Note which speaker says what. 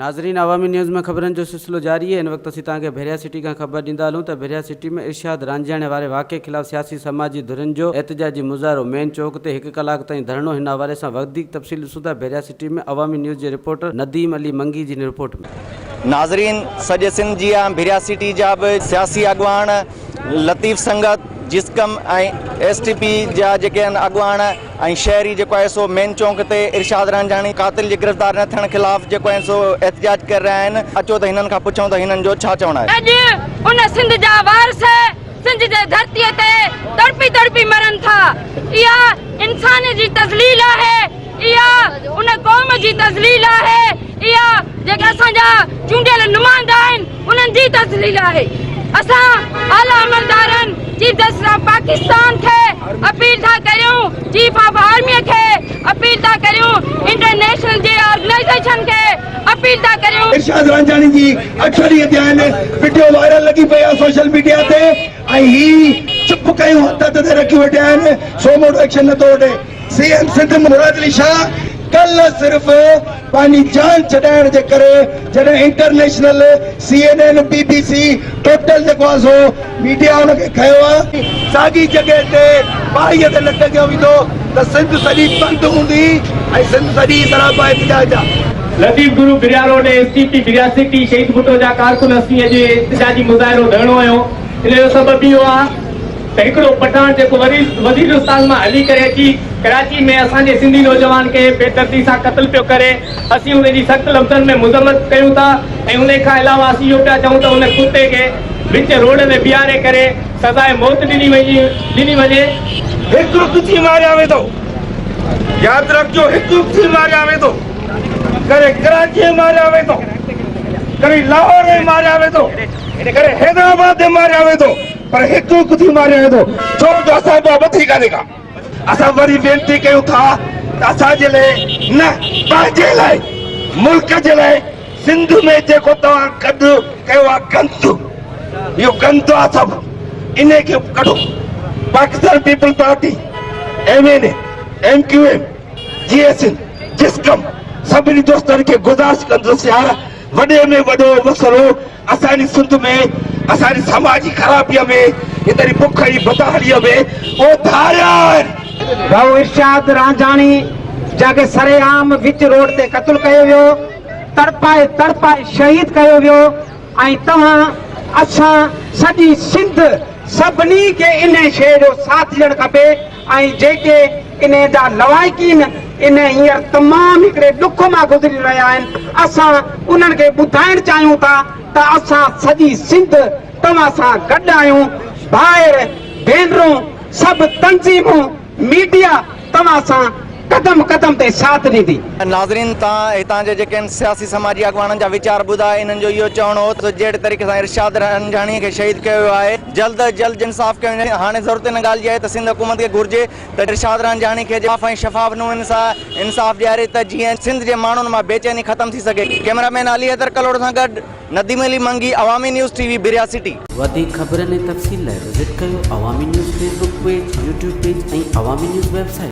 Speaker 1: ناظرين عوامي نيوز ۾ خبرن جو سلسلو جاري آهي هن وقت اسين توهان کي ڀريا سٽي کان خبر ڏيندا هلون ته ڀريا سٽي ۾ ارشاد رانجهاڻي واري واقعي خلاف سياسي سماجي ڌرين جو احتجاجي مظاهرو مين چوڪ تي هڪ ڪلاڪ تائين ڌرڻو هن حوالي سان وڌيڪ تفصيل ڏسون ٿا ڀريا سٽي ۾ عوامي نيوز جي رپورٽر نديم علي منگي جي هن رپورٽ ۾.
Speaker 2: ناظرين سڄي سنڌ جيان ڀريا سٽي جا به سياسي اڳواڻ Latif Sangat, JSQM ۽ S T P جا جيڪي آهن اڳواڻ ۽ شهري جيڪو آهي سو مين چونڪ تي ارشاد رانجهاڻي قاتل جي گرفتار نه ٿيڻ خلاف جيڪو آهي سو احتجاج ڪري رهيا آهن اچو ته هنن کان پڇون ته هنن جو ڇا چوڻ آهي.
Speaker 3: اڄ ان سنڌ جا وارث سنڌ جي ڌرتي تي تڙپي تڙپي مرن ٿا اها انسان جي تذليل آهي اها ان قوم جي تذليل آهي، اها جيڪي اسان جا چونڊيل نمائندا آهن انهن جي تذليل آهي. اسان اعليٰ عملدارن چيف جسٽس آف پاڪستان کي اپيل ٿا ڪريون، چيف آف آرمي کي اپيل ٿا ڪريون، انٽرنيشنل جي آرگنائيزيشن کي اپيل ٿا ڪريون.
Speaker 4: ارشاد رانجهاڻي جي اٺ ڏينهن ٿيا آهن وڊيو وائرل لڳي پئي آهي سوشل ميڊيا تي ۽ هي چپ ڪيون هٿ هٿ تي رکيون ويٺا آهن سو موٽو ايڪشن نٿو وٺي. سي ايم سنڌ مراد علي شاهه ڪلهه صرف پنهنجي جان ڇڏائڻ جي ڪري جڏهن international C N N B B C total جيڪو آهي سو ميڊيا ان کي کنيو آهي ساڳي جڳهه تي باهه تي نه ٽنگيو ويندو ته سنڌ سڄي بند هوندي ۽ سنڌ سڄي سراپا احتجاج جا.
Speaker 5: Latif group Bhiria road S T P Bhiria city Shaheed Bhutto جا ڪارڪن اسين اڄ احتجاجي مظاهرو ڌرڻو هنيو ان جو سبب اهو آهي ته هڪڙو پٺاڻ جيڪو وزيرستان مان هلي ڪري اچي ڪراچي ۾ اسان جي سنڌي نوجوان کي بي دردي سان قتل پيو ڪري اسين ان جي سخت لفظن ۾ مذمت ڪيون ٿا ۽ ان کان علاوه اسين اهو پيا چئون ته ان ڪتي کي وچ روڊ ۾ بيهاري ڪري سزاء موت ڏني وڃي ڏني وڃي.
Speaker 6: هڪ رخ ٿي ماريا ويندو ياد رکجو هڪ رخ ٿي ماريا ويندو ڪڏهن ڪراچي ۾ ماريا ويندو ڪڏهن لاهور ۾ ماريا ويندو ڪڏهن حيدرآباد ۾ ماريا ويندو پر هڪ هڪ ٿي ماريا ويندو ڇو جو اسان جا وڌي ڪانهي ڪا اسان وري وينتي ڪيون ٿا ته اسان جي لاء نه پنهنجي لاء ملڪ جي لاء سنڌ ۾ جيڪو توهان گڏ ڪيو آ گند اهو گند آ سڀ انهي کي ڪڍو Pakistan peoples party M N A M Q M G S N JSQM سڀني دوستن کي گذارش ڪندس يار وڏي ۾ وڏو مسئلو اسان جي سنڌ ۾ اسان جي سماجي خرابيء ۾ هتي جي بک ۽ بدحاليء ۾ اهي ڌاريا آهن.
Speaker 7: ڀائو ارشاد رانجهاڻي جنهن کي سرعام وچ روڊ تي قتل ڪيو ويو، تڙپائي تڙپائي شهيد ڪيو ويو ۽ توهان اسان سڄي سنڌ سڀني کي انهي شيء جو ساٿ ڏيڻ کپي ۽ جيڪي انهي جا لوائقين انهي هينئر تمام هڪڙي ڏک مان گذري رهيا آهن اسان انهن کي ٻڌائڻ چاهيون ٿا ته اسان سڄي سنڌ توهان سان گڏ آهيون ڀائر ڀينرون سڀ تنظيمون ميڊيا توهان سان قدم قدم تي ساٿ ڏيندي.
Speaker 2: ناظرين تان هتان جي جيڪي سياسي سماجي اڳواڻن جا ويچار ٻڌا انهن جو اهو چوڻ هو ته جهڙي طريقي سان ارشاد رنجهاڻي کي شهيد ڪيو ويو آهي جلد از جلد انصاف ڪيو وڃي هاڻي ضرورت ان ڳالهه جي آهي ته سنڌ حڪومت کي گهرجي ته ارشاد رانجهاڻي کي صاف ۽ شفاف نموني سان انصاف ڏياري ته جيئن سنڌ جي ماڻهن مان بيچيني ختم ٿي سگهي ڪئميرا مين علي حيدر ڪلهوڙو سان گڏ Nadeem Ali Mangi Awami news T V Bhiria city.
Speaker 1: وڌيڪ خبرن ۽ تفصيل لاء وزٽ ڪيو Awami news Facebook page, YouTube page ۽ Awami news website.